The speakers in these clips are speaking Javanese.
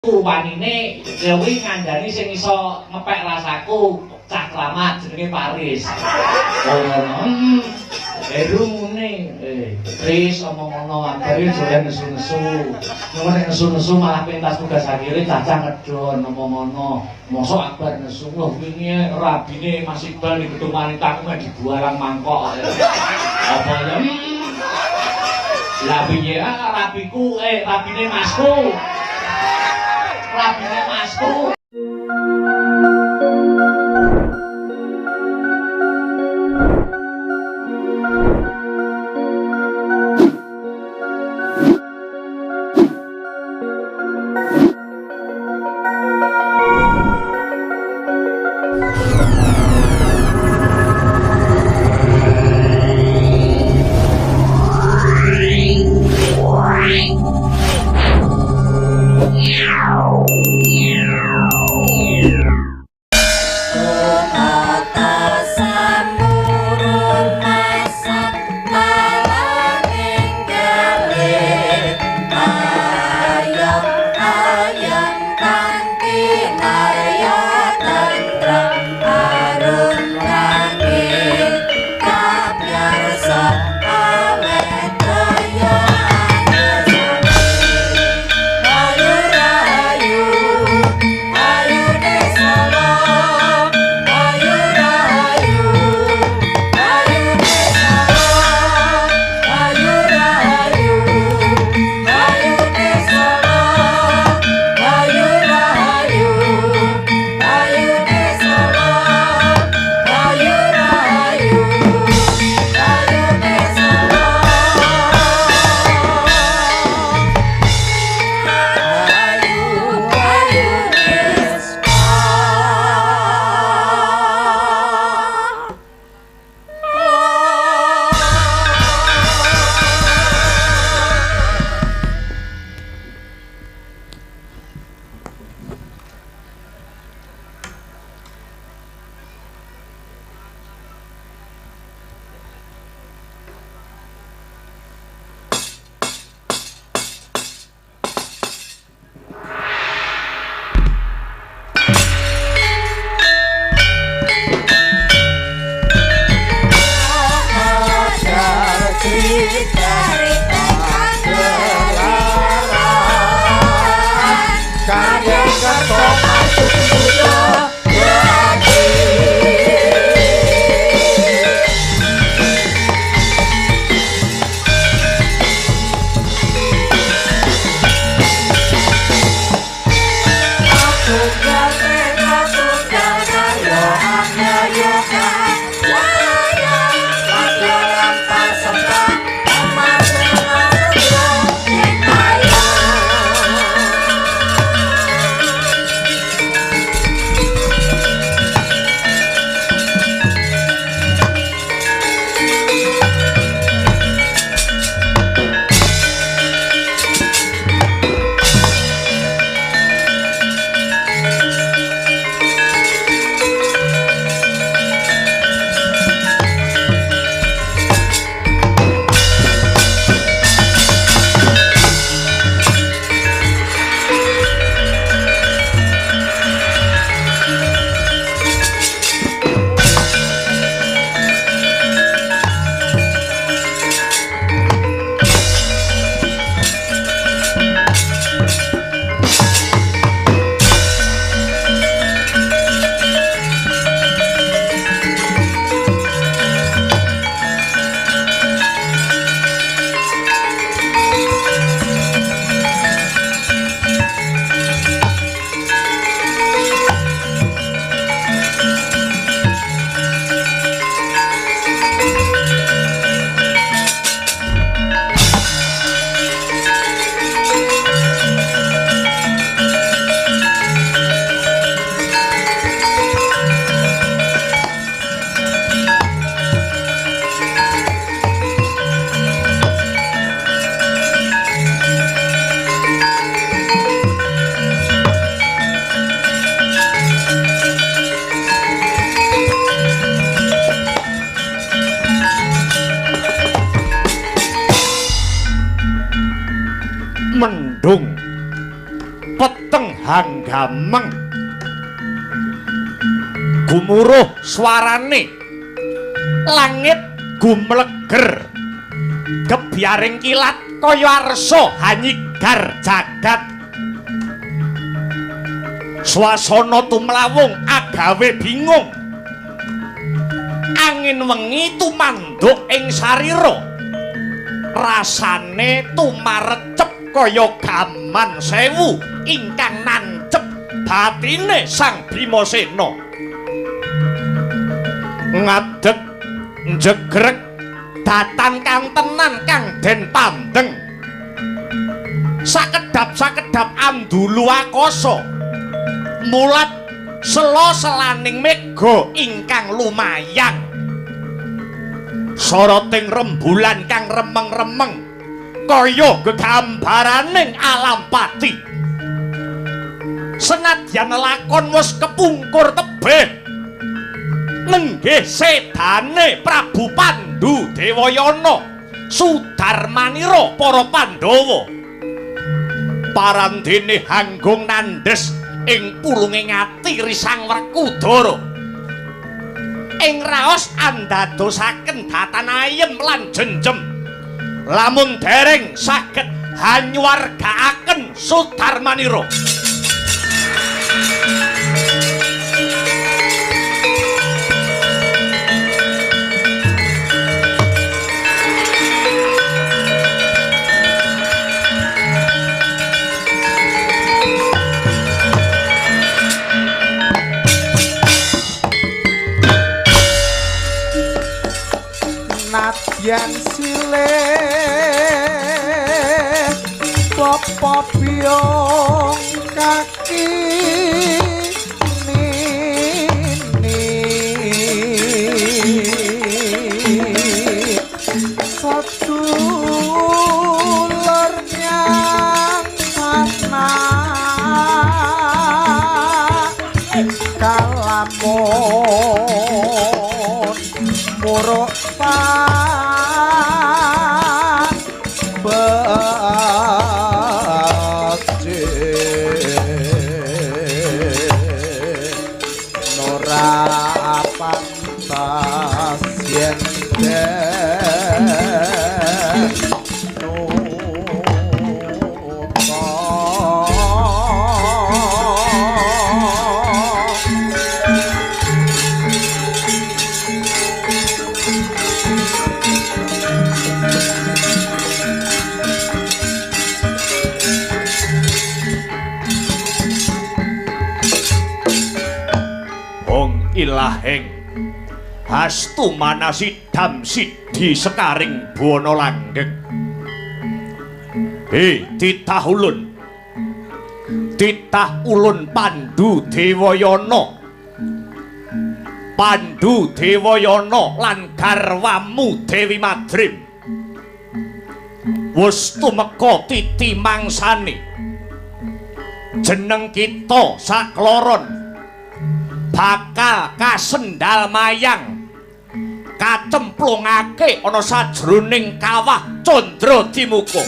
Wanine kuwi ngandani sing iso ngepek rasaku cah kramat jenenge Paris. Oh ngono. Heru muni, Tris omong ngono, abare dolen nesu-nesu. Nek nesu-nesu malah pentas tugas akhire cacah ngedon omong ngono. Mosok Akbar nesu, lho wingi rabine Mas Iqbal di gedung wanita ku mek dibualang mangkok. Apa ya? Lah piye rabiku, rabine masku. Rabine masku. Mendung peteng hanggameng. Gumuruh swarane, langit gumleger, gebyaring kilat kaya arsa hanyigar jagat. Swasana tumlawung agawe bingung. Angin wengi tumanduk ing sarira, rasane tumarecep kaya gaman sewu ingkang nancep batine Sang Bimasena. Ngadeg njegreg datan kantenan kang den pandeng. Sakedhap-sakedhap andulu akasa mulat sela-selaning mega ingkang lumayang. Soroting rembulan kang remeng-remeng kaya gegambaraning alam pati. Senadyan lakon wis kepungkur tebih, nenggih sedane Prabu Pandu Dewayana Sudarmanira para Pandhawa. Parandene hanggung nandhes ing pulunge ngati Risang Werkudara. Ing raos andadosaken datan ayem lan jenjem, lamun dereng saged hanyuwargaaken Sudarmanira. Nadyan silih bapa biyong kaki nini sedulur nyang sana kalamun muruk Ilaheng hastu manasidam sidhi sekaring buwana langgeng. He titah ulun, titah ulun Pandu Dewayana, Pandu Dewayana lan garwamu Dewi Madrim wis tumeka titi mangsane. Jeneng kita sakloron bakal kasendal mayang kacemplungake ana sajroning kawah Candra Dimuka.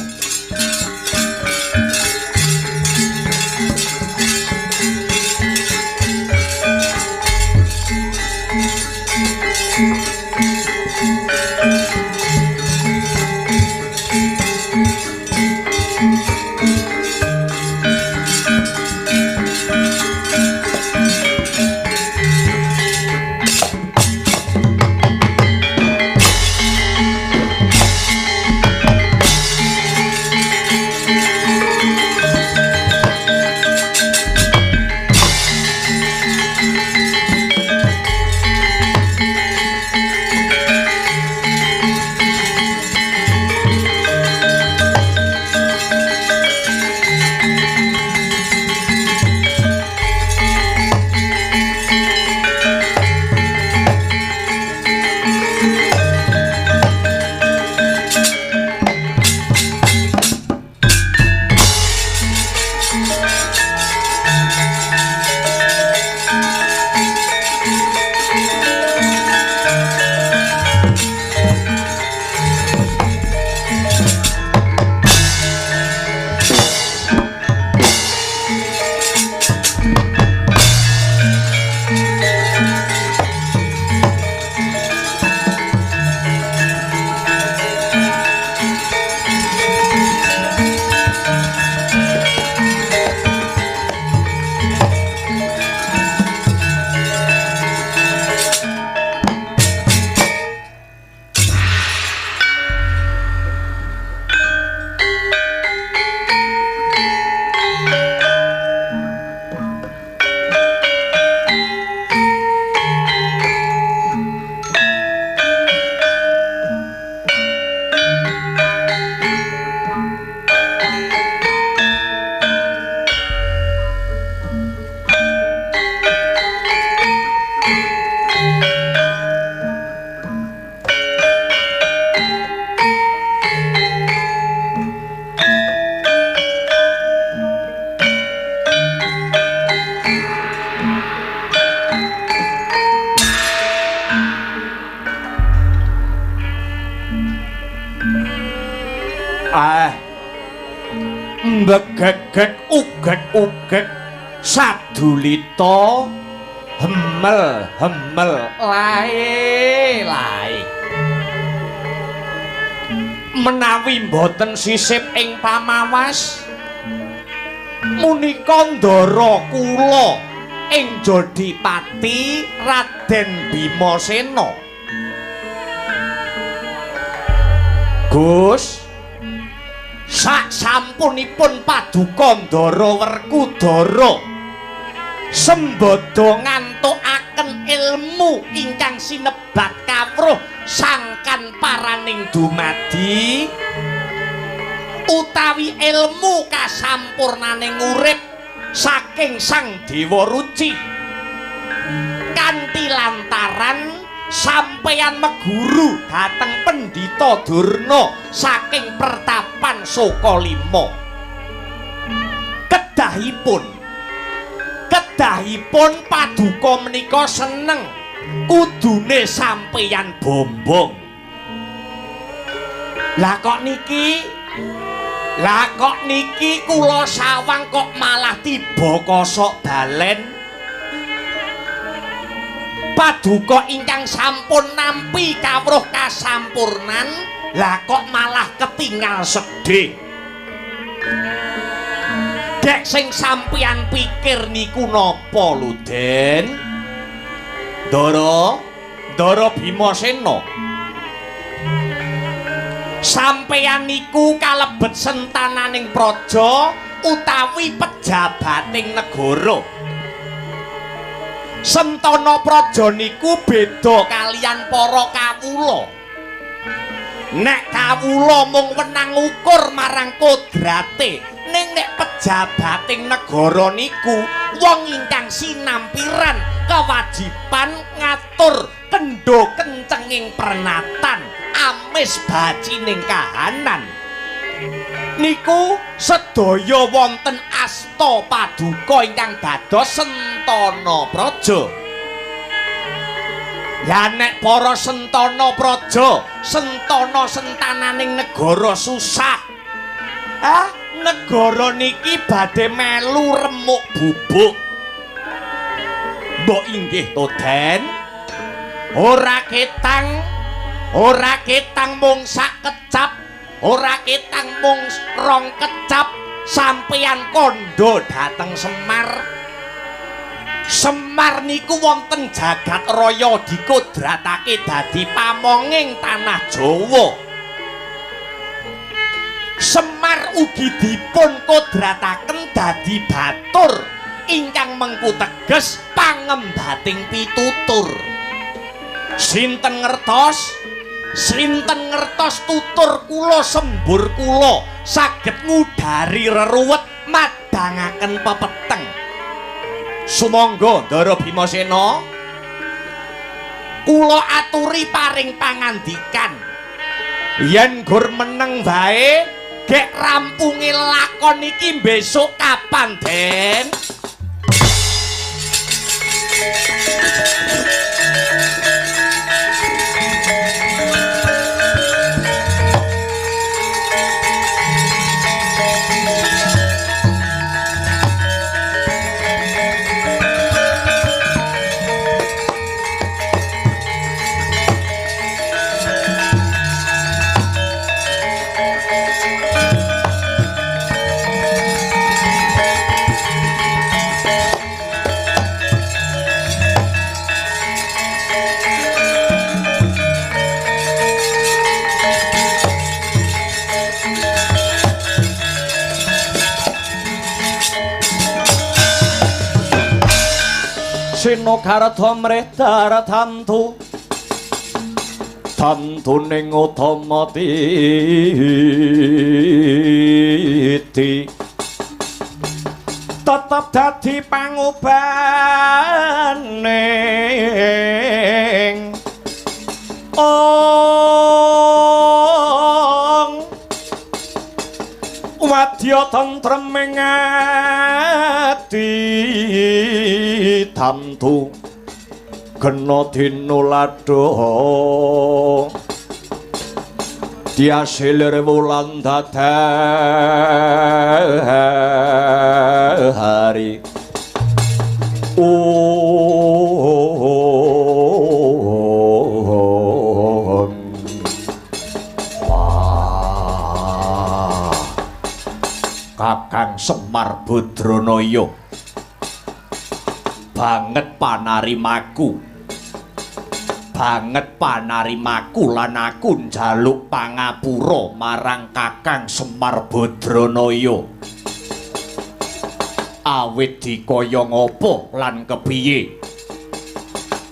Mbegegeg ugeg-ugeg sadulita hemel hemel lae lae. Menawi mboten sisip ing pamawas munika ndara kula ing Jodipati Raden Bimasena. Gus, sak sampunipun paduka Ndara Werkudara sembada ngantukaken ilmu ingkang sinebat kawruh sangkan paraning dumadi utawi ilmu kasampurnaning urip saking Sang Dewa Ruci kanthi lantaran sampeyan meguru dhateng Pendhita Durna saking pertapan Sukalima. Kedahipun paduka menika seneng kudune sampeyan bombong. Lah kok niki kula sawang kok malah tiba kosok balen. Paduka ingkang sampun nampi kawruh kasampurnan, lah kok malah ketingal sedih. Dek sing sampeyan pikir niku napa lho, Den? Ndara Bimasena. Sampeyan niku kalebet sentananing praja utawi pejabating negara. Sentana praja niku beda kalian para kawula. Nek kawula mung wenang ukur marang kodrate, ning nek pejabating negara niku wong ingkang sinampiran kewajiban ngatur kendho kencenging pernatan amis bacining kahanan. Niku sedaya wonten asta paduka ingkang dados sentana praja. Lah nek para sentana praja, sentana sentananing negara susah, negara niki badhe melu remuk bubuk. Mbok inggih to, Den? Ora ketang mung sak kecap, ora ketang mung rong kecap, sampeyan kandha dhateng Semar. Semar niku wonten jagat raya dikodratake dadi pamonging tanah Jawa. Semar ugi dipun kodrataken dadi batur ingkang mengku teges pangembating pitutur. Sinten ngertos tutur kula sembur kula saged ngudari reruwet madangaken pepeteng. Sumangga Ndara Bimasena, kula aturi paring pangandikan. Yen gur meneng wae gek rampunge lakon iki besok kapan, Den? Sinokarta mredar tamtu tamtuning utama titi tetep dadi pangobaning ong wadya tentreming ati tamtu kena dinuladha Diasilir wulan dadari. Wah. Kakang Semar Badranaya banget panarimaku. Banget panarimaku lan aku njaluk pangapura marang Kakang Semar Badranaya. Awit dikaya ngapa lan kepiye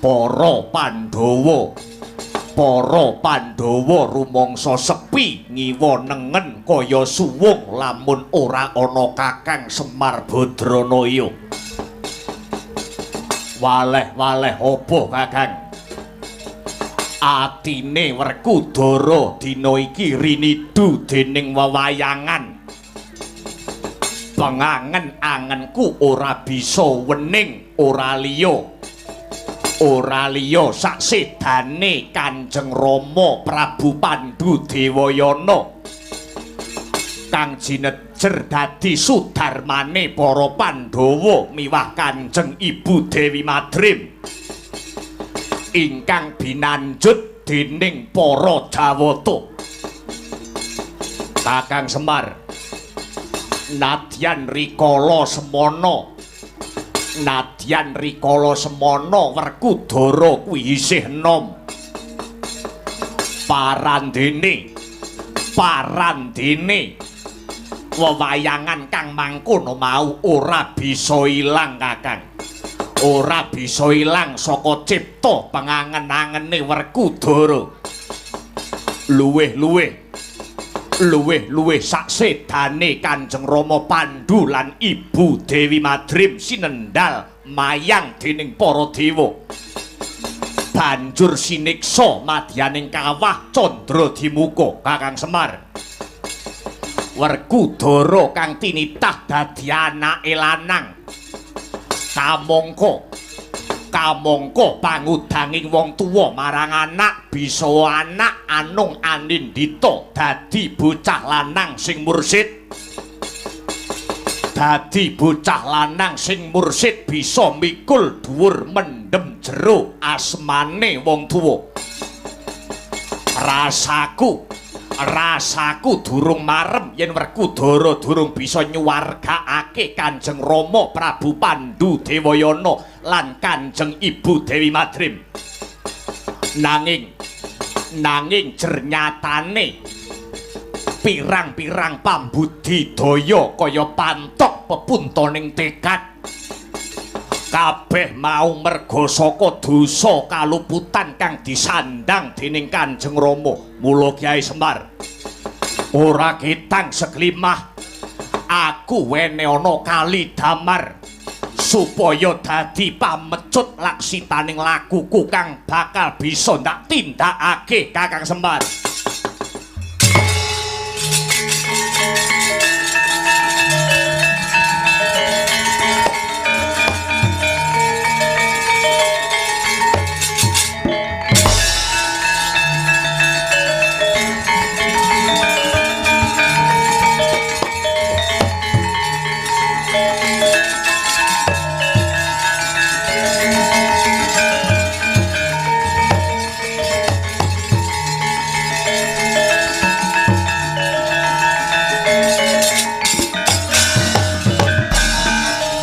para Pandhawa, para Pandhawa rumangsa sepi ngiwa nengen kaya suwung lamun ora ana Kakang Semar Badranaya. Waleh-waleh apa Kakang? Atine Werkudara dina iki rinidu dening wewayangan. Pengangen-angenku ora bisa wening, ora liya. Ora liya saksedane Kanjeng Rama Prabu Pandhu Dewayana kang jinejer dadi sudarmane para Pandhawa miwah Kanjeng Ibu Dewi Madrim ingkang binanjut dening para Jawata. Kakang Semar, nadyan rikala semana, nadyan rikala semana Werkudara kuwi isih enom. Parandene, parandene wewayangan kang mangkono mau ora bisa ilang Kakang. Ora bisa ilang saka cipta pengangen-angene Werkudara. Luwih-luwih, luwih-luwih saksedane Kanjeng Rama Pandhu lan Ibu Dewi Madrim sinendal mayang dening para dewa. Banjur siniksa madyaning kawah Candra Dimuka Kakang Semar. Werkudara kang tinitah dadi anake lanang. Kamangka, kamangka pangudanging wong tuwa marang anak bisa anak anung anindita dadi bocah lanang sing mursid. Dadi bocah lanang sing mursid bisa mikul dhuwur mendem jero asmane wong tuwa. Rasaku, rasaku durung marem yen Werkudara durung bisa nyuwargaake Kanjeng Rama Prabu Pandhu Dewayana lan Kanjeng Ibu Dewi Madrim. Nanging, nanging jernyatane pirang-pirang pambudidaya kaya pantok pepuntoning tekad. Kabeh mau merga saka dosa kaluputan kang disandang dening Kanjeng Rama. Mula Kyai Semar, ora ketang seklimah aku wene ana kali damar supaya dadi pamecut laksitaning lakuku kang bakal bisa ndak tindakake Kakang Semar.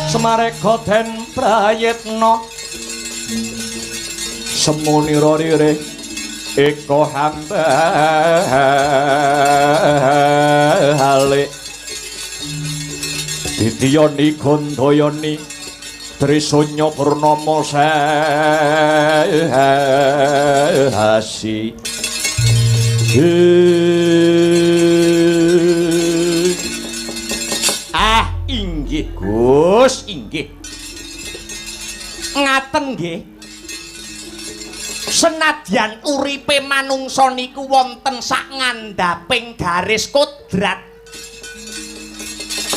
Semareka den prayitna semunira rire eka hambale didiyani gandayani trisanya purnama sasi. Ah inggih Gus, inggih. Ngaten nggih. Senadyan uripe manungsa niku wonten sak ngandhaping garis kodrat,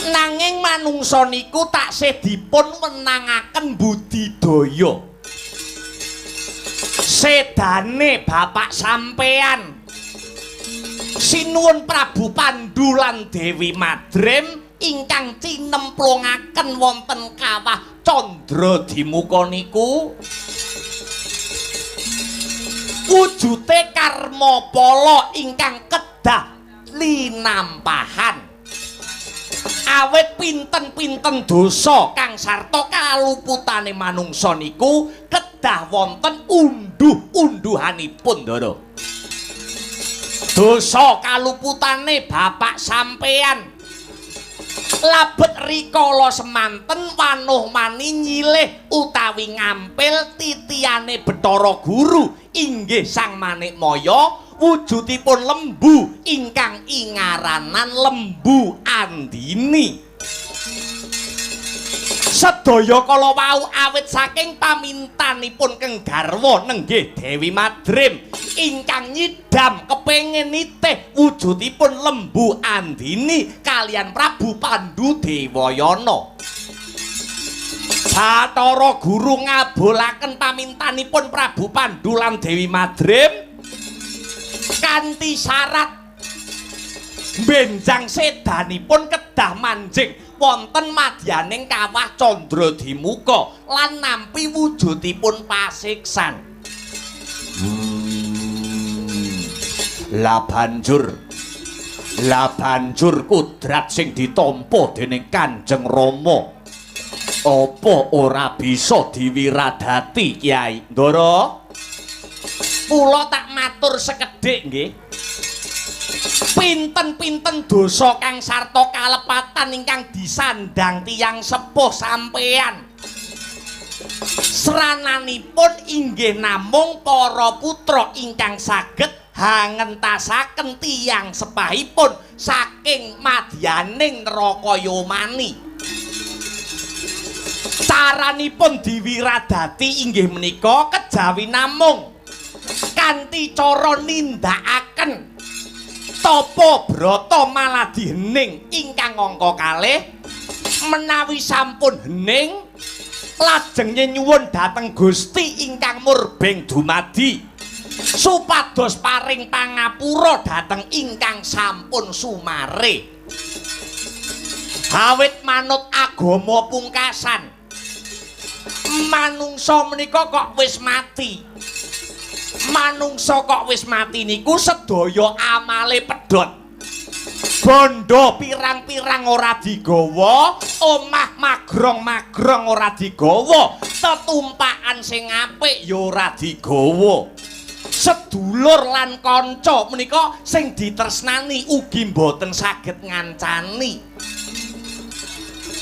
nanging manungsa niku taksih dipun wenangaken budidaya. Sedane bapak sampean Sinuwun Prabu Pandu lan Dewi Madrim ingkang cinemplungaken wonten kawah Candra Dimuka niku wujute karma pala ingkang kedah linampahan. Awit pinten-pinten dosa kang sarta kaluputane manungsa niku kedah wonten unduh-unduhanipun, Ndara. Dosa kaluputane bapak sampeyan labet rikala semanten wanuh mani nyilih utawi ngampil titiyane Bathara Guru inggih Sang Manikmaya wujudipun lembu ingkang ingaranan Lembu Andini. Sedaya kala wau awit saking pamintanipun keng garwa nenggih Dewi Madrim ingkang nyidam kepengin nitih wujudipun Lembu Andini kalian Prabu Pandu Dewayana. Bathara Guru ngabulaken pamintanipun Prabu Pandu lan Dewi Madrim kanthi syarat benjang sedanipun kedah manjing wonten madyaning kawah Candra Dimuka lan nampi wujudipun pasiksan. Lah banjur kudrat sing ditampa dening Kanjeng Rama apa ora bisa diwiradati, Kyai? Ndara, kula tak matur sekedhik nggih. Pinten-pinten dosa kang sarta kalepatan ingkang disandang tiyang sepuh sampeyan. Srananipun inggih namung para putra ingkang saged hangentasaken tiyang sepahipun saking madyaning neraka Yomani. Caranipun diwiradati inggih menika kejawi namung kanthi cara nindakaken tapa brata maladi hening ingkang angka kalih. Menawi sampun hening lajeng nyenyuwun dhateng Gusti ingkang murbeng dumadi supados paring pangapura dhateng ingkang sampun sumare. Awit manut agama pungkasan, manungsa menika kok wis mati. Manungsa kok wis mati niku sedaya amale pedhot. Bondo pirang-pirang ora digawa, omah magrong-magrong ora digawa, tetumpakan sing apik ya ora digawa. Sedulur lan kanca menika sing ditresnani ugi mboten saged ngancani.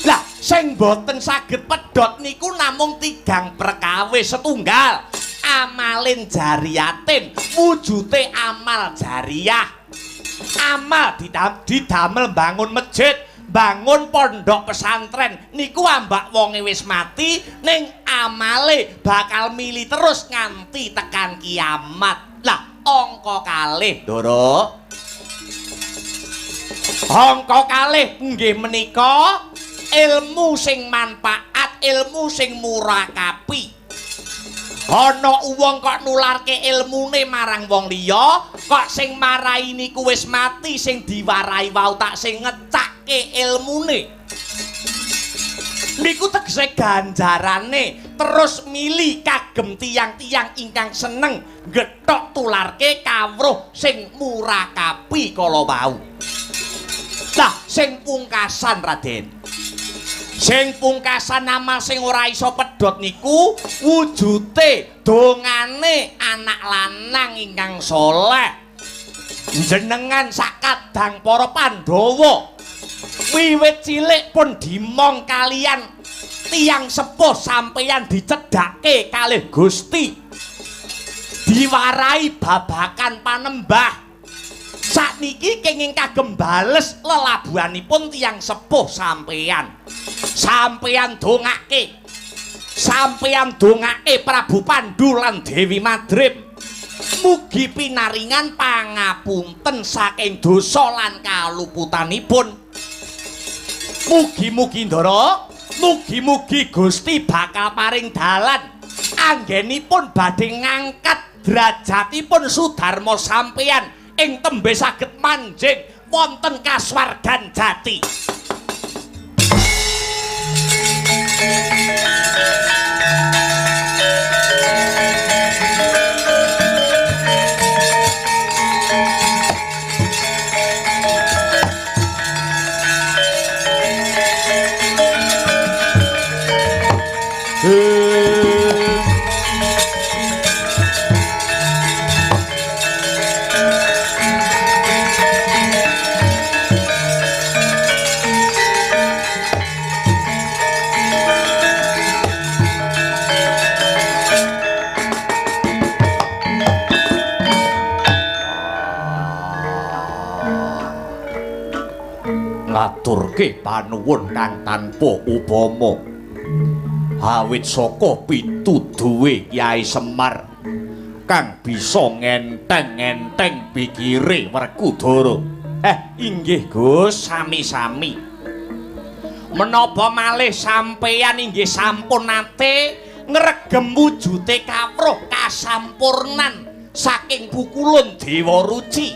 Lah sing mboten saged pedhot niku namung tigang perkawis setunggal. Amalin jariyatin, wujute amal jariyah. Amal didamel bangun masjid, bangun pondok pesantren niku ambak wonge wis mati ning amale bakal mili terus nganti tekan kiamat. Lah angka kalih, Ndara. Angka kalih nggih menika ilmu sing manfaat, ilmu sing murakapi. Ana wong kok nularke ilmune marang wong liya, kok sing marai niku wis mati, sing diwarai wau tak sing ngecake ilmune. Niku tegese ganjarane terus mili kagem tiyang-tiyang ingkang seneng ngethok tularke kawruh sing murakapi kala wau. Lah sing pungkasan, Raden. Sing pungkasan amal sing ora iso pedhot niku wujute dongane anak lanang ingkang soleh. Jenengan sakadang para Pandhawa wiwit cilik pun dimong kalian tiyang sepuh sampeyan dicedhake kalih Gusti, diwarai babakan panembah. Sakniki kenging kagem bales lelabuhanipun tiyang sepuh sampeyan. Sampeyan dongake, sampeyan dongake Prabu Pandu lan Dewi Madrim mugi pinaringan pangapunten saking dosa lan kaluputanipun. Mugi-mugi Ndara, mugi-mugi Gusti bakal paring dalan anggenipun badhe ngangkat derajatipun Sudarma sampeyan ing tembe saged manjing wonten kasuwargan jati. Ngaturke panuwun kang tanpa upama awit saka pituduhe Kyai Semar kang bisa ngenteng-ngenteng pikire Werkudara. Inggih Gus, sami-sami. Menapa malih sampeyan inggih sampun nate ngregem wujute kawruh kasampurnan saking pukulun Dewa Ruci.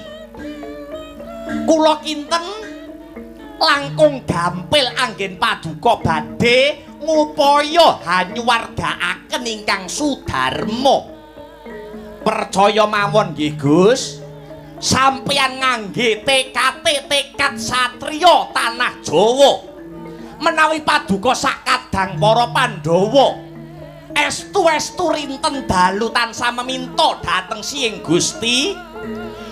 Kula kinten langkung gampil anggen paduka badhe ngupaya hanyuwargaaken ingkang sudarma. Percaya mawon nggih Gus, sampeyan ngangge tekad satriya tanah Jawa. Menawi paduka sakadang para Pandhawa estu-estu rinten dalu tansah meminta dhateng Siing Gusti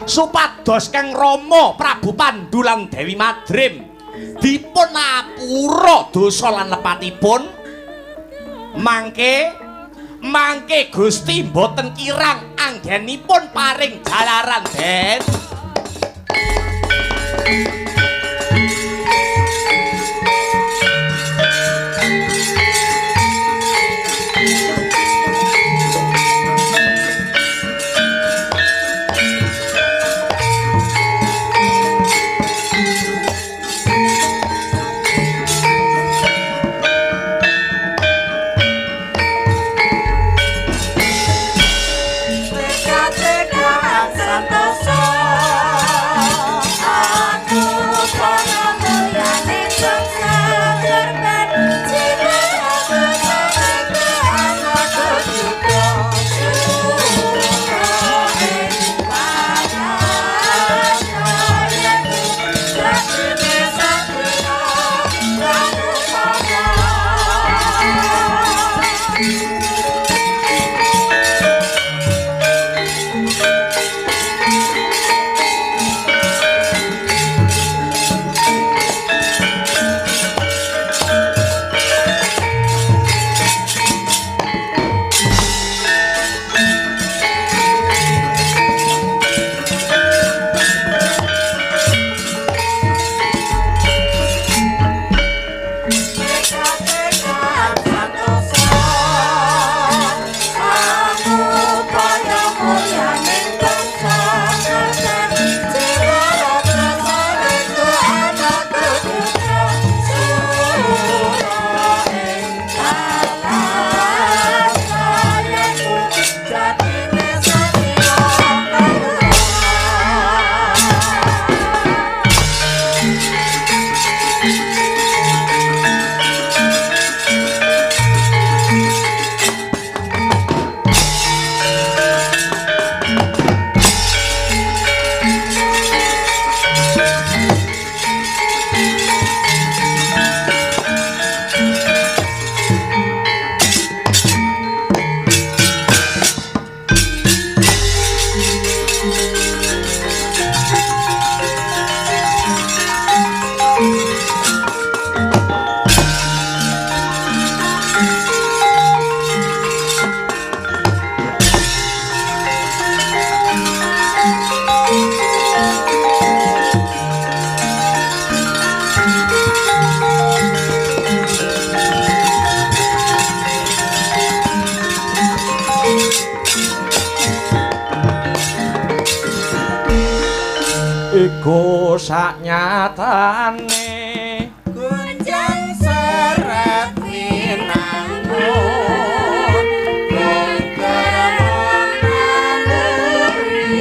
supados Kang Rama Prabu Pandu lan Dewi Madrim dipun apura dosa lan lepatipun. Mangke Gusti mboten kirang anggenipun paring jalaran den. Iku saknyatane gunjang seret winangun geger naluri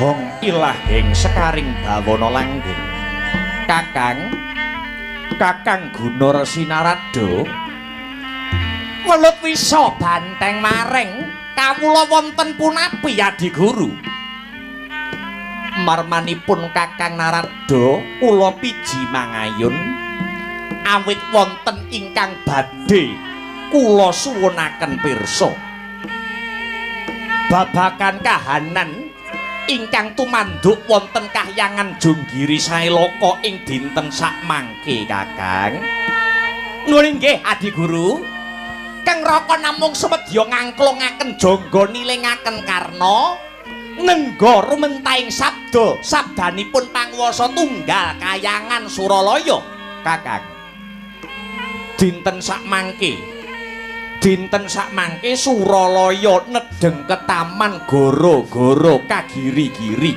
Hong ilahing sekaring bawana langgeng. Kakang, Kakang Guna Resi Narada, welut wisa banteng mareng kawula wonten punapi Adiguru. Marmanipun Kakang Narada kula piji mangayun awit wonten ingkang badhe kula suwunaken pirsa babagan kahanan ingkang tumanduk wonten kahyangan Jonggiri Sailaka ing dinten sakmangke Kakang. Nuwun inggih Adiguru. Kang Raka namung sumedya ngangklungaken jangga nilingaken karna nengga rumentahing sabda sabdanipun panguwasa tunggal kayangan Suralaya Kakang. Dinten sakmangke Suralaya nedheng ketaman goro-goro kagiri-giri.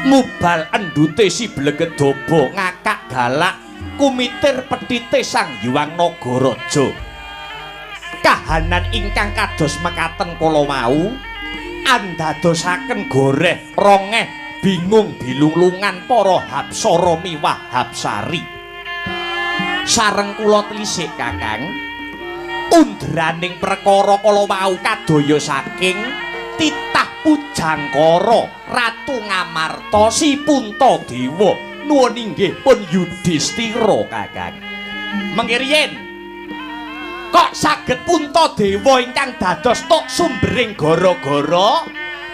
Mubal endute si Blegedaba ngakak galak kumitir petite Sang Hyang Nagaraja. Kahanan ingkang kados mekaten kala wau andadosaken goreh rongeh bingung bilunglungan para hapsara miwah hapsari. Sareng kula telisik Kakang, undraning perkara kala wau kadaya saking titah Pujangkara Ratu Ngamarta Si Puntadewa. Nuwun inggih pun Yudhistira Kakang. Mengke riyin kok saged Puntadewa ingkang dados tok sumbering gara-gara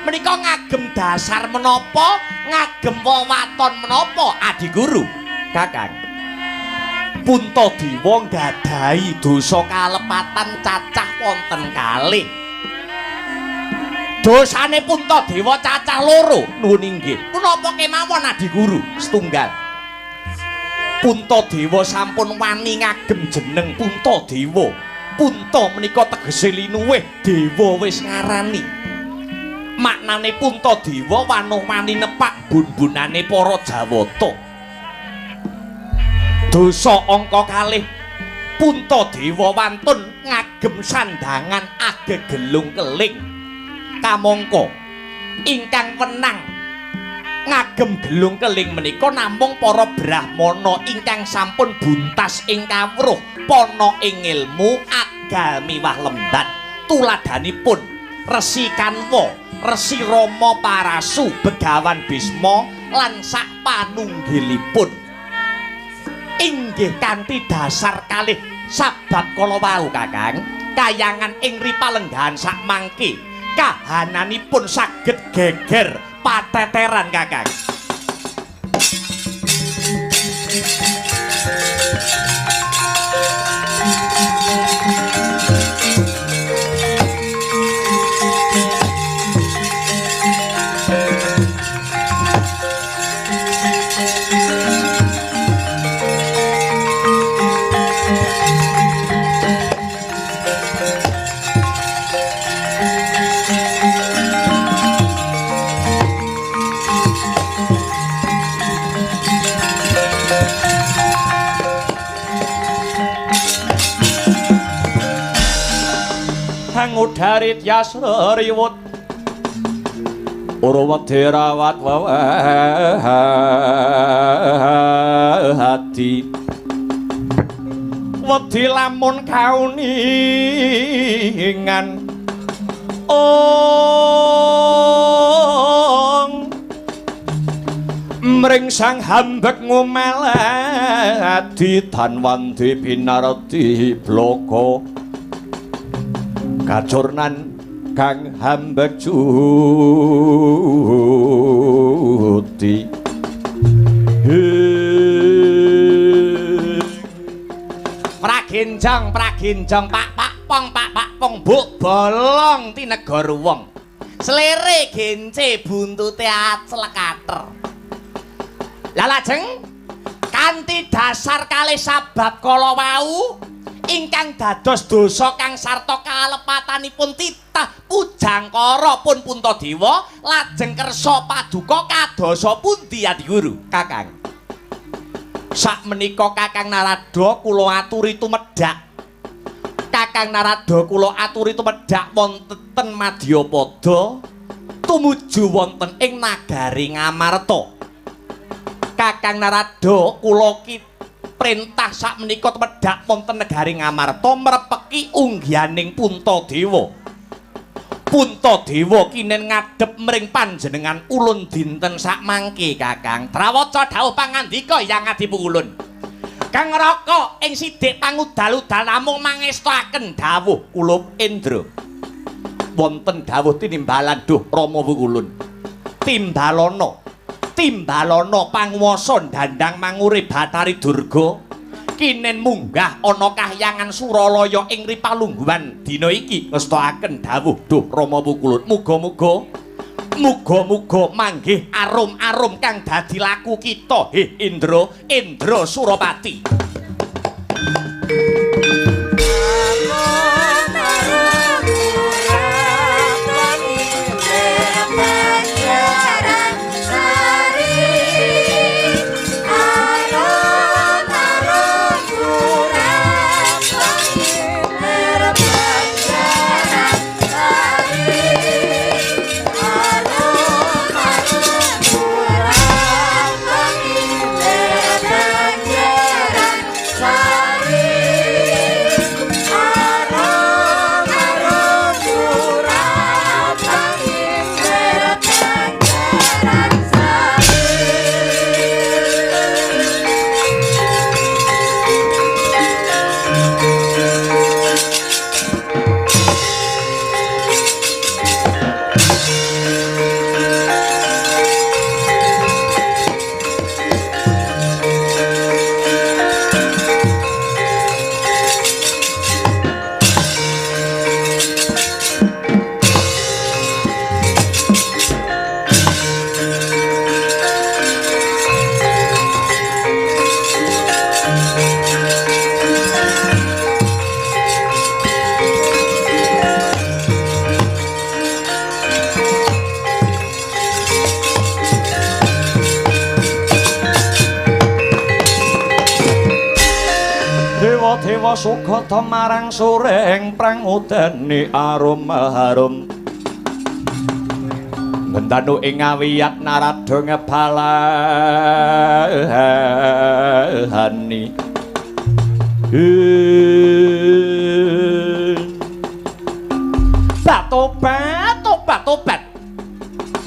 menika ngagem dasar menapa, ngagem wewaton menapa Adiguru Kakang? Puntadewa nggadahi dosa kalepatan cacah wonten kalih. Dosane Puntadewa cacah loro. Nuwun inggih. Punapa kemawon Adiguru? Setunggal. Puntadewa sampun wani ngagem jeneng Puntadewa. Punta menika tegese linuwih, dewa wis ngarani. Maknane Puntadewa wanuh wani nepak bun-bunane para Jawata. Dosa angka kalih, Puntadewa wantun ngagem sandangan agegelung keling. Kamangka ingkang wenang ngagem gelung keling menika namung para brahmana ingkang sampun buntas ing kawruh pana ing ilmu agal miwah lembat. Tuladhanipun Resi Kanwa, Resi Rama Parasu, Begawan Bisma lan sak panunggilipun. Inggih kanthi dasar kalih sabab kala wau Kakang, kayangan ing ripalenggahan sakmangke kahananipun saged geger pateteran Kakang. Angudarit yasra riwut ora wedi rawat hati wedi lamun kauningan ong mring sang hambek ngumeladi tanwandi pinarti bloko kacurnan kang hambek judi. Pragenjong, pragenjong, pak pak pong, pak pak pong, buk bolong tinegor wong. Slere gence buntute aclek ater. Lah lajeng kanthi dasar kalih sabab kala wau ingkang dados dosa kang sarta kalepatanipun titah Pujangkara pun Puntadewa lajeng kersa paduka kadosa pundi Adiguru Kakang? Sakmenika Kakang Narada kula aturi tumedhak. Kakang Narada kula aturi tumedhak wonten Madyapada Tumuju wonten ing nagari Ngamarta. Kakang Narada kula ki perintah sakmenika tumedhak wonten negari Ngamarta mrepeki unggihaning Puntadewa. Puntadewa kinen ngadhep mring panjenengan ulun dinten sakmangke Kakang. Trawaca dawuh pangandika Hyang Adipukulun. Kang Raka ing sidik pangudal-udal namung mangestoaken dawuh kula Indra. Wonten dawuh tinimbalan duh Rama Wukulun. Timbalana, timbalana panguwasa dandang mangure Bathari Durga kinen munggah ana kahyangan Suralaya ing ripalungguhan dina iki ngestoaken dawuh duh Rama Wukulun. Muga-muga muga-muga manggih arum-arum kang dadi laku kita. Heh Indra, Indra Surapati. Dewa sugata marang sureng prangudane arum harum ngendanu ing awiyat Narada ngebalani. Tobat, tobat, tobat.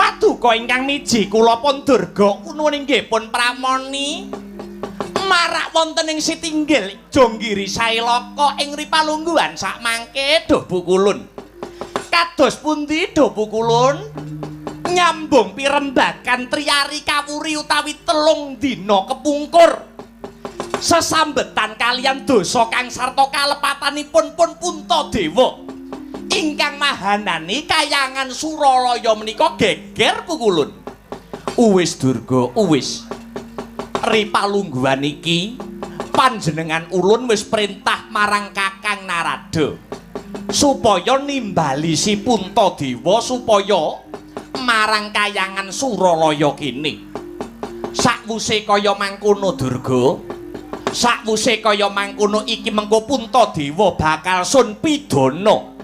Paduka ingkang miji kula pun Durga nuwun inggih pun pramoni marak wonten ing sitinggil Jonggiri Sailaka ing ripalungguhan sakmangke duh Pukulun. Kados pundi duh Pukulun? Nyambung pirembagan triyari kawuri utawi 3 dina kepungkur. Sesambetan kaliyan dosa kang sarta kalepatanipun pun Puntadewa. Ingkang mahanani kayangan Suralaya menika geger Pukulun. Uwis Durga, uwis. Ripalungguhan iki panjenengan ulun wis perintah marang Kakang Narada supaya nimbali si Puntadewa supaya marang kayangan Suralaya kene. Sakwuse kaya mangkono Durga, sakwuse kaya mangkono iki mengko Puntadewa bakal sun pidana.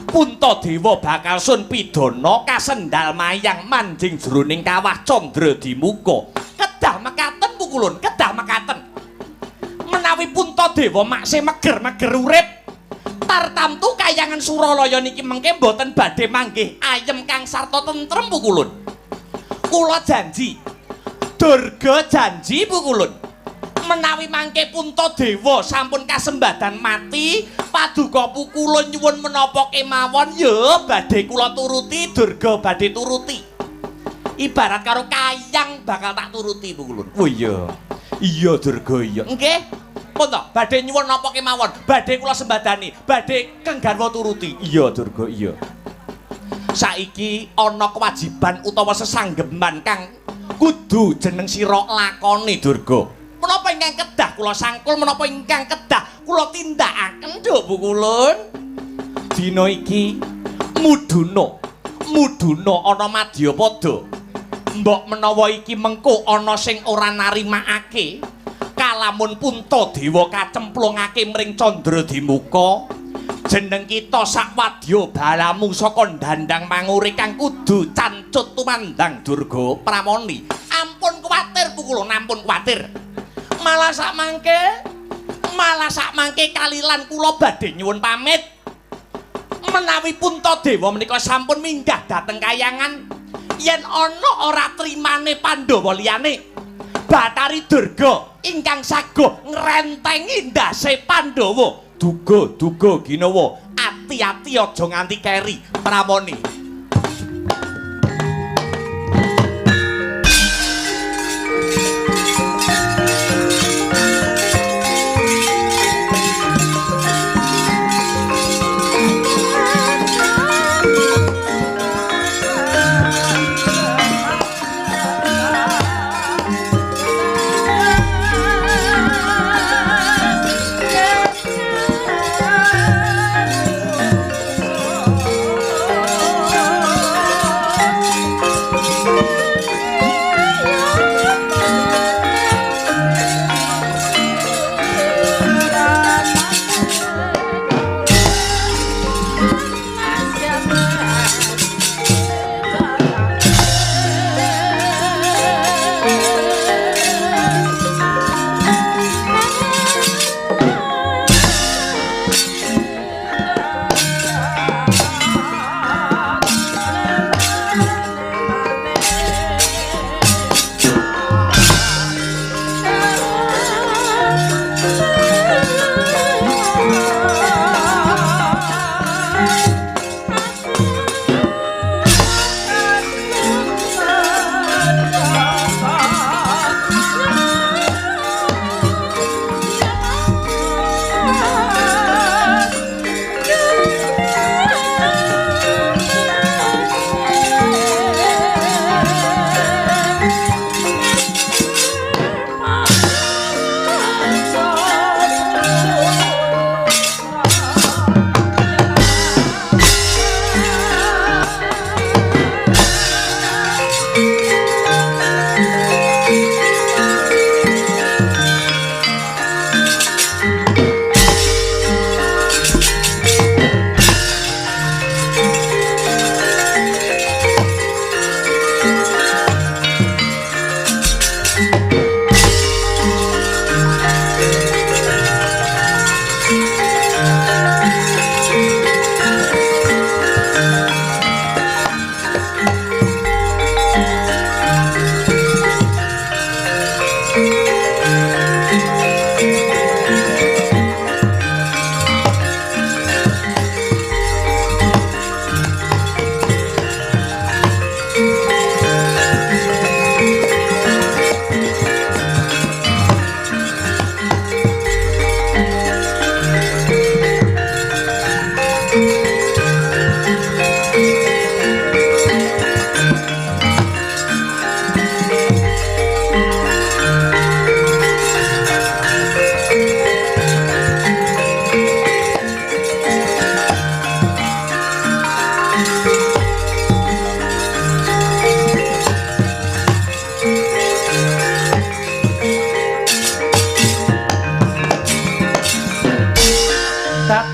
Puntadewa bakal sun pidana kasendal mayang manjing jroning kawah Candra Dimuka. Kedah mekaten Pukulun, kedah mekaten. Menawi Puntadewa maksih meger-meger urip, tartamtu kayangan Suralaya niki mengke mboten badhe manggih ayem kang sarta tentrem Pukulun. Kula janji, Durga janji Pukulun. Menawi mangke Puntadewa sampun kasembadan mati, paduka Pukulun nyuwun menapa kemawon ya badhe kula turuti, Durga badhe turuti. Ibarat karo kayang bakal tak turuti Pukulun. Oh iya. Iya Durga iya. Nggih. Pun to, badhe nyuwun napa kemawon, badhe kula sembadani, badhe keng garwa turuti. Iya Durga iya. Saiki ana kewajiban utawa sesanggeman kang kudu jeneng sira lakoni Durga. Menapa ingkang kedah kula sangkul, menapa ingkang kedah kula tindakaken Nduk Pukulun? Dina iki muduna, muduna ana madyapada. Mbok menawa iki mengko ana sing ora narimakake kalamun Puntadewa kacemplungake mring Candra Dimuka, Jeneng kita sakwadya balamu saka dandang manguri kang kudu cancut tumandang Durga Pramoni. Ampun kuwatir pukulun, ampun kuwatir. Malah sak mangke kalilan kula badhe nyuwun pamit. Menawi Puntadewa menika sampun minggah dhateng kayangan, yen ana ora trimane Pandhawa liyane, Bathari Durga ingkang saguh ngrentengi ndase Pandhawa. Duga duga ginawa, ati-ati aja nganti keri Pramoni.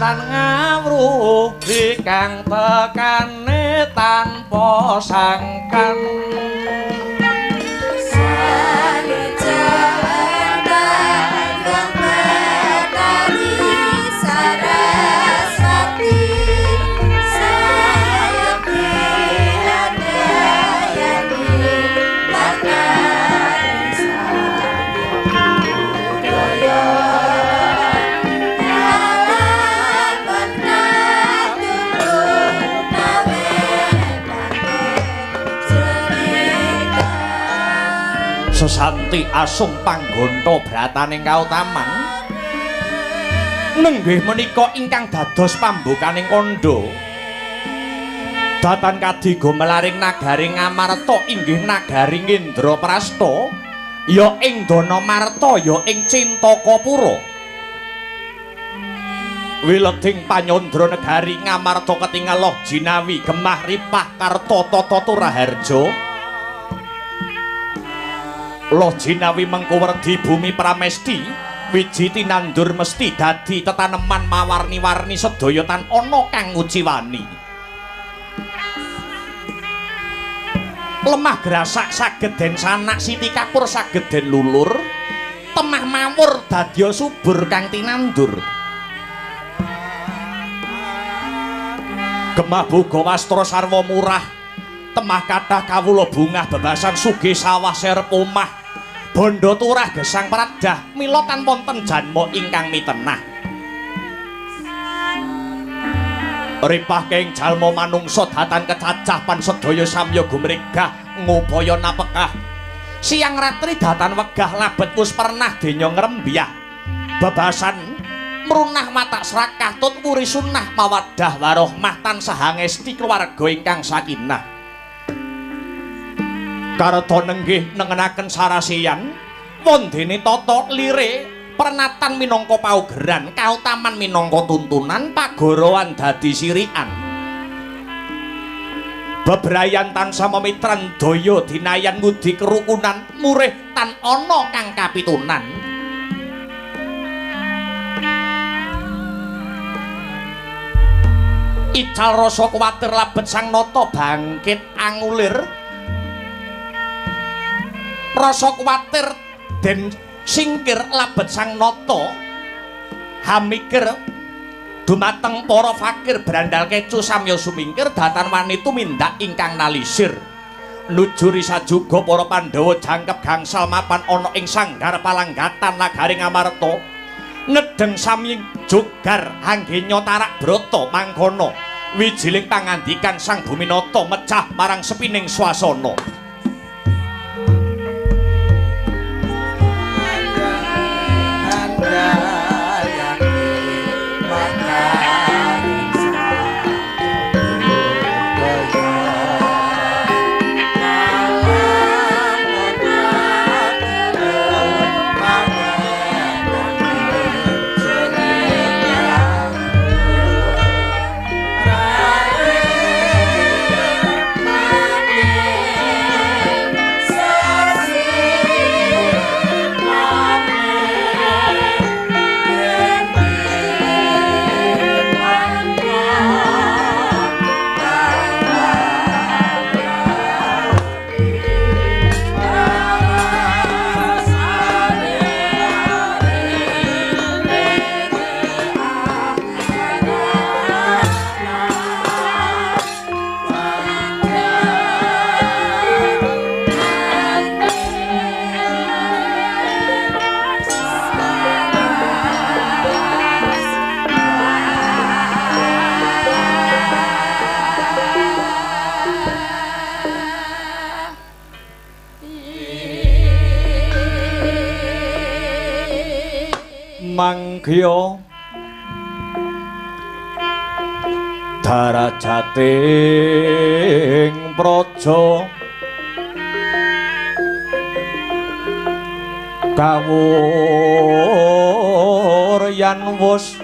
Ngawruhi kang tekane tanpa sangkan. Sesanti asung panggonta brataning kautaman nenggih menika ingkang dados pambukaning kandha datan kadi gumelaring nagari Ngamarta inggih nagari Indraprasta ya ing Danamarta ya ing Cintakapura. Wileding panyandra negari Ngamarta ketingal loh jinawi gemah ripah karta tata turaharja. Loh jinawi mengko werdi bumi pramesti Wiji tinandur mesti dadi tetaneman mawarni-warni sedaya tan ana kang nguciwani. Lemah grasak saged den sanak, siti kapur saged den lulur, temah mawur dadya subur kang tinandur. Gemah boga wastra sarwa murah, temah kathah kawula bungah bebasan sugih sawah serep omah. Bondo turah gesang pradah, mila tan wonten janma ingkang mitenah. Ripah keng jalma manungsa datan kecacah pan sedaya samya gumregah ngupaya napekah. Siang ratri datan wegah labet wus pernah denya ngrembyah. Bebasan mrunah watak srakah tut wuri sunah mawaddah warohmah tansah angesti keluarga ingkang sakinah. Karta nenggih nengenaken sarasian wondene tata lire pernatan minangka paugeran kautaman minangka tuntunan pagorowan dadi sirikan. Bebrayan tansah memitran daya dinayan ngudi kerukunan murih tan ana kang kapitunan. Ical rasa kuwatir labet sang nata bangkit angulir. Rasa kuwatir den singkir labet sang nata hamikir dumateng para fakir brandal kecu samya sumingkir datan wani tumindak ingkang nalisir. Nujuri sajuga para Pandhawa jangkep gangsal mapan ana ing sanggar palanggatan nagari Ngamarta. Nedheng sami jogar anggenya tarak brata mangkono wijiling pangandikan Sang Buminata mecah marang sepining swasana. Manggya darajating praja kawuryan wus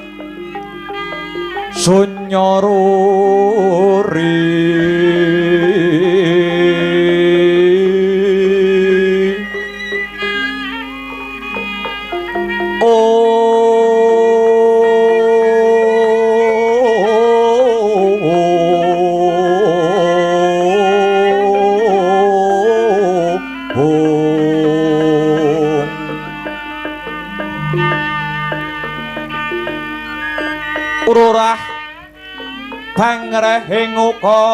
sunya ruri. Ururah pangrehing ukara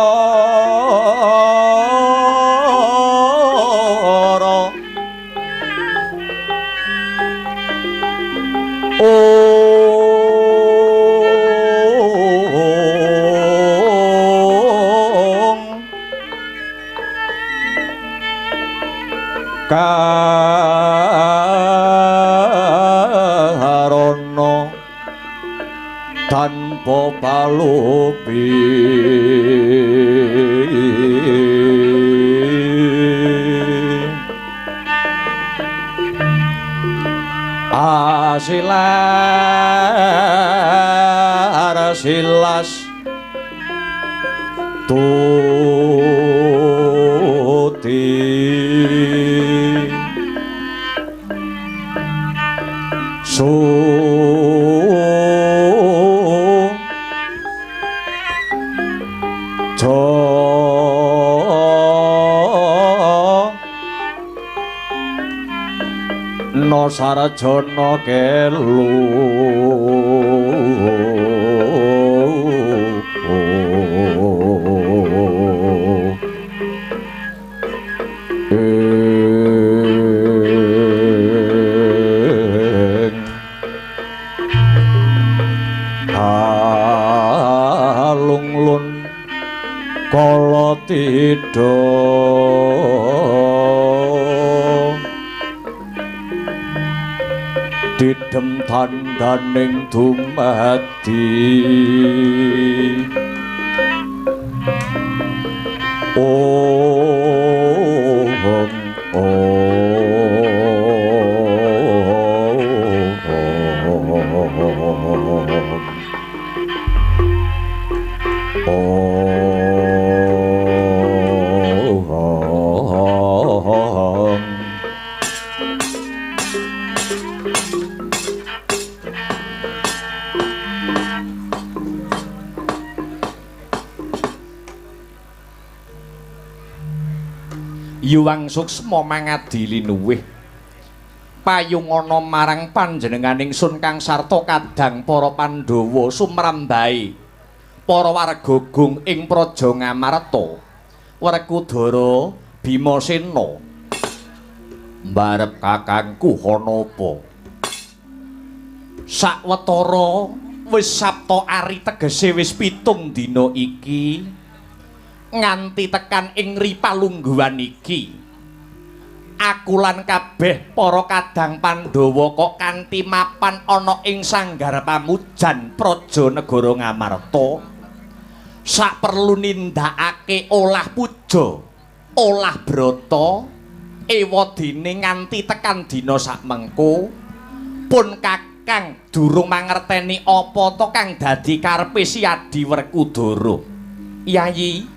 ong karana tanpa palupi. Asilar silas tuti So no sarjana kelu ing alung-lun kala tidha didem tandaning dumadi ong ong ong. Yuwang suksma mangadi linuwih payung ana marang panjenenganing sun kang sarta kadang para Pandhawa sumrambahe para warga gung ing praja Ngamarta. Werkudara Bimasena mbarep kakangku ana apa? Sawetara wis Sabta Ari tegese wis 7 dina iki nganti tekan ing ripalungguhan iki aku lan kabeh para kadang Pandhawa kok kanthi mapan ana ing sanggar pamujan praja negara Ngamarta saperlu nindakake olah puja olah brata ewadene nganti tekan dina sakmengko pun kakang durung mangerteni apa to kang dadi karepe Siadi Werkudara. Yayi,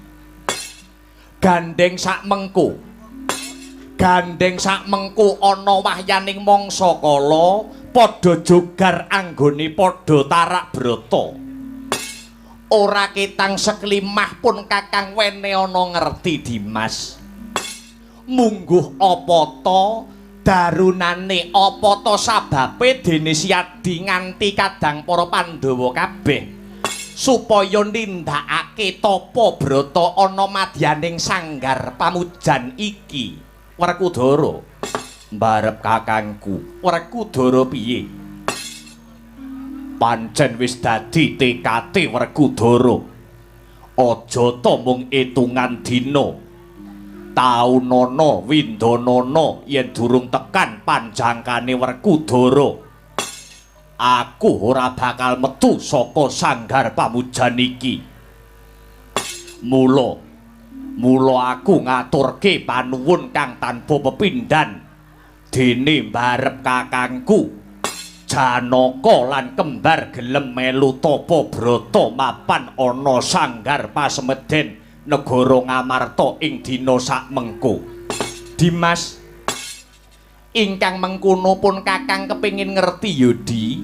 gandeng sakmengko ana wahyaning mangsa kala padha jogar anggone padha tarak brata. Ora ketang seklimah pun kakang wene ana ngerti Dimas. Mungguh apa ta darunane, apa ta sababe dene Siadi nganti kadang para Pandhawa kabeh supaya nindakake tapa brata ana madyaning sanggar pamujan iki. Werkudara mbarep kakangku, Werkudara piye? Pancen wis dadi tekate Werkudara. Aja ta mung etungan dina, taunana windanana yen durung tekan panjangkane Werkudara, aku ora bakal metu saka sanggar pamujan iki. Mula aku ngaturke panuwun kang tanpa pepindhan dene mbarep kakangku Janaka lan kembar gelem melu tapa brata mapan ana sanggar pasemeden negara Ngamarta ing dina sakmengko. Dimas, ingkang mengkono pun kakang kepingin ngerti Yudi,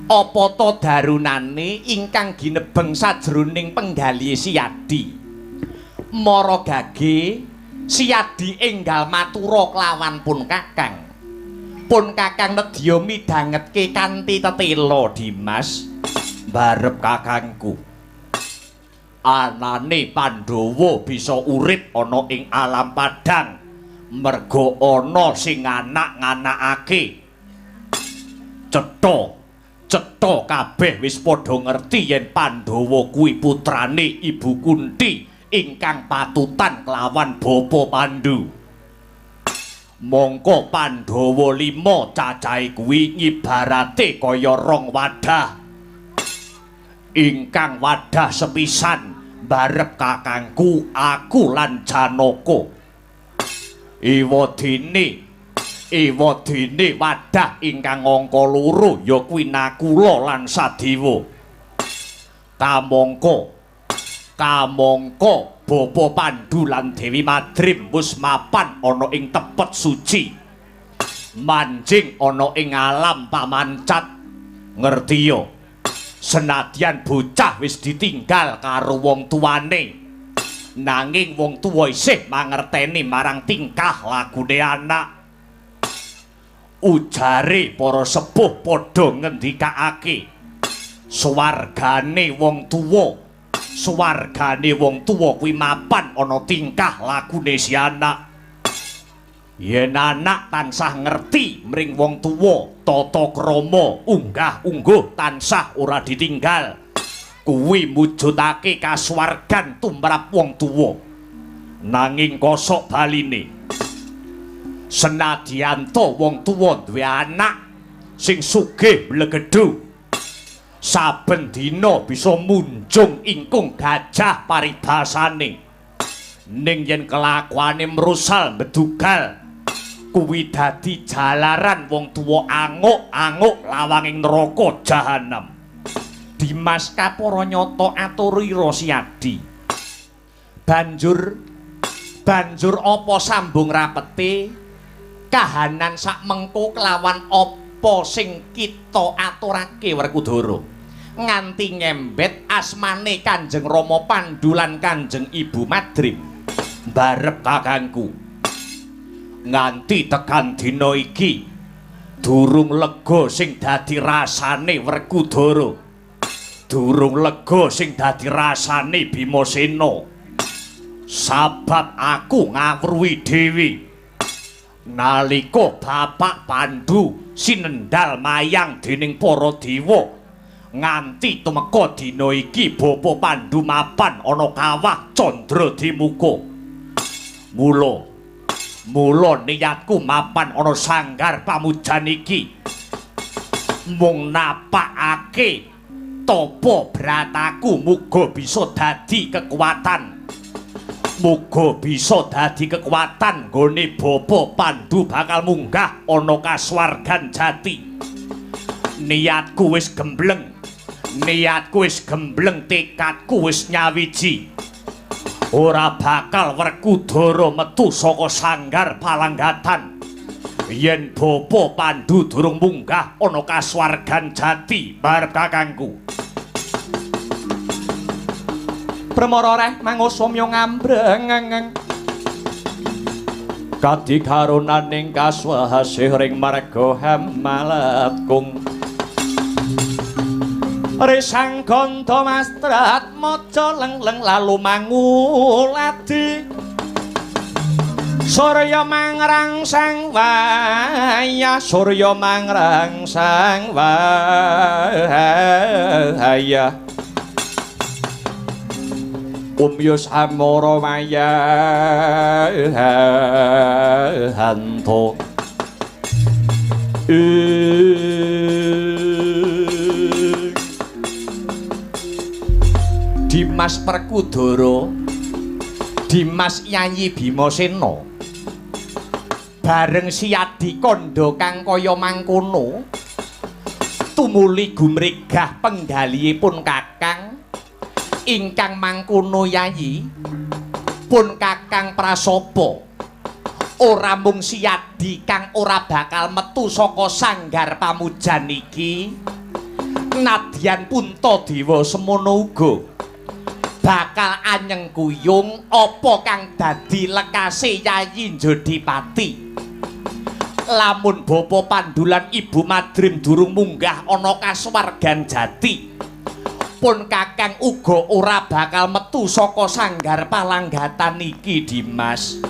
apa ta darunane ingkang ginebeng sajroning penggalih Siadi. Mara gage Siadi enggal matura kelawan pun kakang. Pun kakang nedya midhangetke kanthi tetela Dimas mbarep kakangku. Anane Pandhawa bisa urip ana ing alam padang merga ana sing anak-nganakake. Cetha kabeh wis padha ngerti yen Pandhawa kuwi putrane Ibu Kunti ingkang patutan kelawan Bapa Pandu. Mongko Pandhawa 5 cacahe kuwi ngibarate kaya rong wadah. Ingkang wadah sepisan mbarep kakangku aku lan Janaka. Ewadene wadah ingkang angka 2 ya kuwi Nakula lan Sadewa. Kamangka Bapa Pandu lan Dewi Madrim wis mapan ana ing tepet suci. Manjing ana ing alam pamancat. Ngerti ya? Senadyan bocah wis ditinggal karo wong tuane, nanging wong tuwa isih mangerteni marang tingkah lakune anak. Ujare para sepuh padha ngendikake, swargane wong tuwa, swargane wong tuwa kuwi mapan ana tingkah lakune si anak. Yen anak tansah ngerti mring wong tuwa, tata krama unggah-ungguh tansah ora ditinggal, kuwi mujudake kasuwargan tumrap wong tuwa. Nanging kosok baline, senadyan to wong tuwa duwe anak sing sugih mblegedhu, saben dina bisa munjung ingkung gajah paribasane, ning yen kelakuane mrusal mbedugal, kuwi dadi jalaran wong tuwa anguk-anguk lawanging neraka jahanam. Dimas kapara nyata aturira Siadi. Banjur apa sambung rapete kahanan sak mengko kelawan apa sing kita aturake Werkudara, nganti ngembet asmane Kanjeng Rama Pandu lan Kanjeng Ibu Madrim. Barep kakangku, nganti tekan dina iki durung lega sing dadi rasane Werkudara, durung lega sing dadi rasane Bimasena. Sabab aku ngawruhi dhewe nalika Bapak Pandu sinendal mayang dening para dewa, nganti tumeka dina iki Bapa Pandu mapan ana kawah Candra Dimuka. Mula niatku mapan ana sanggar pamujan iki mung napakake tapa brataku muga bisa dadi kekuatan. Muga bisa dadi kekuatan nggone Bapa Pandu bakal munggah ana kasuwargan jati. Niatku wis gembleng, niatku wis gembleng, tekadku wis nyawiji. Ora bakal Werkudara metu saka sanggar palanggatan yen Bapa Pandu durung munggah ana kasuwargan jati barep kakangku. Bremara reh mangusumya ngambreng kadikarunaning kaswasih ring marga hamalatkung. Risang gandha mastrat maca lengleng lalu manguladi, surya mangrangsang waya, surya mangrangsang waya. Umyus amara mayahanto. Dimas Werkudara, Dimas Yayi Bimasena, bareng Siadi kandha kang kaya mangkono, tumuli gumregah penggalihipun kakang ingkang mangkono Yayi pun kakang prasapa. Ora mung Siadi kang ora bakal metu saka sanggar pamujan iki, nadyan Puntadewa semono uga bakal anyeng kuyung apa kang dadi lekase Yayi Jodipati. Lamun Bapa Pandu lan Ibu Madrim durung munggah ana kasuwargan jati, pun kakang uga ora bakal metu saka sanggar palanggatan iki. Dimas,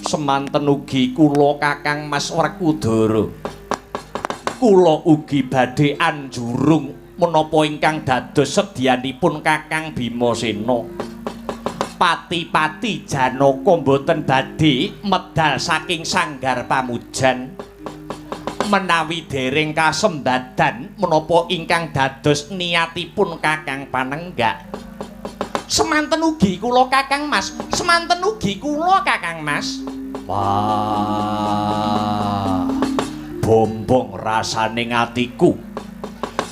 semanten ugi kula kakang Mas Werkudara, kula ugi badhe anjurung menapa ingkang dados sedyanipun kakang Bimasena. Pati-pati Janaka mboten badhe medal saking sanggar pamujan menawi dereng kasembadan menapa ingkang dados niatipun kakang panenggak. Semanten ugi kula kakang Mas, semanten ugi kula kakang Mas. Wah, bombong rasane atiku.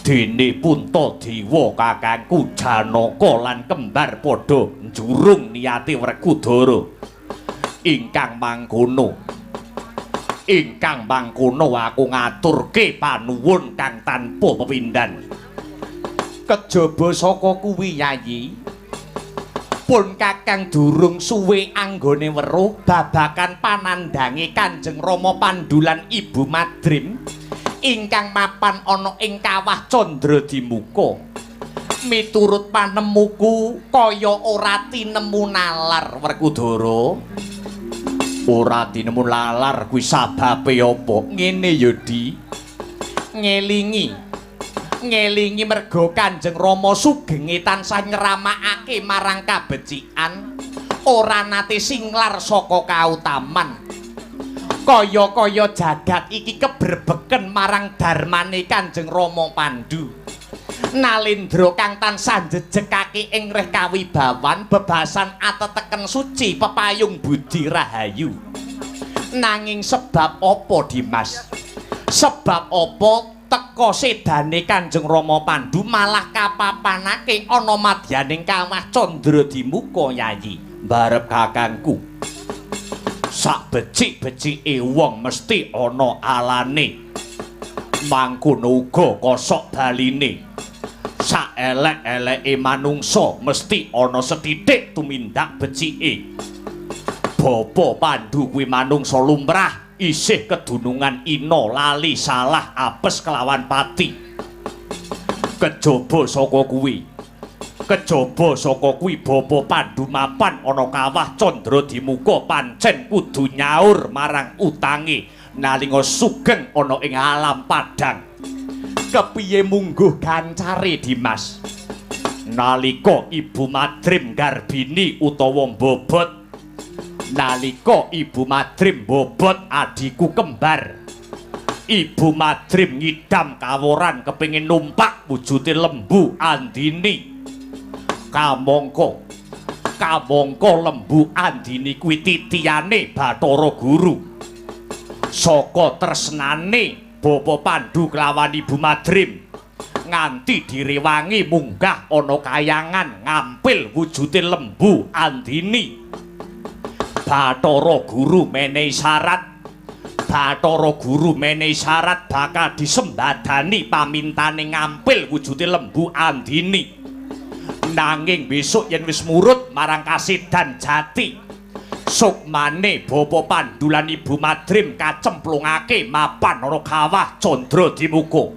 Dene Puntadewa kakangku Janaka lan kembar padha njurung niate Werkudara ingkang mangkono. Ingkang mangkono aku ngaturke panuwun kang tanpa pepindhan. Kejaba saka kuwi Yayi, pun Kakang durung suwe anggone weruh babakan panandhange Kanjeng Rama Pandu lan Ibu Madrim ingkang mapan ana ing kawah Candradimuka. Miturut panemuku kaya ora tinemu nalar Werkudara. Ora tinemu lalar kuwi sababe apa? Ngene ya Di. Ngelingi merga Kanjeng Rama sugenge tansah nyeramakake marang kabecikan, ora nate singlar saka kautaman. Kaya-kaya jagat iki kebrebeken marang darmane Kanjeng Rama Pandu. Nalendra kang tansah njejegake ing reh kawibawan bebasan ateteken suci pepayung budi rahayu. Nanging sebab apa Dimas? Sebab apa teka sedane Kanjeng Rama Pandu malah kapapanake ana madyaning kawah Candradimuka Yayi? Barep kakangku, sak becik-becike wong mesti ana alane, mangkono uga kosok baline. Sak elek-eleke manungsa mesti ana sethithik tumindak becike. Bapa Pandu kuwi manungsa lumrah, isih kedunungan ina lali salah apes kelawan pati. Kejaba saka kuwi Bapa Pandu mapan ana kawah Candradimuka pancen kudu nyaur marang utange nalika sugeng ana ing alam padhang. Kepiye mungguh gancare Dimas? Nalika Ibu Madrim garbini utawa mbobot, nalika Ibu Madrim mbobot adhiku kembar, Ibu Madrim ngidam kaworan kepengin numpak wujude lembu Andini. Kamangka lembu Andini kuwi titiyane Bathara Guru. Saka tresnane Bapa Pandu kelawan Ibu Madrim nganti direwangi munggah ana kayangan ngampil wujude lembu Andini. Bathara Guru menehi syarat bakal disembadani pamintane ngampil wujude lembu Andini. Nanging besok yen wis murut marang kasidan jati, sukmane Bapa Pandu lan Ibu Madrim kacemplungake mapan ana kawah Candradimuka.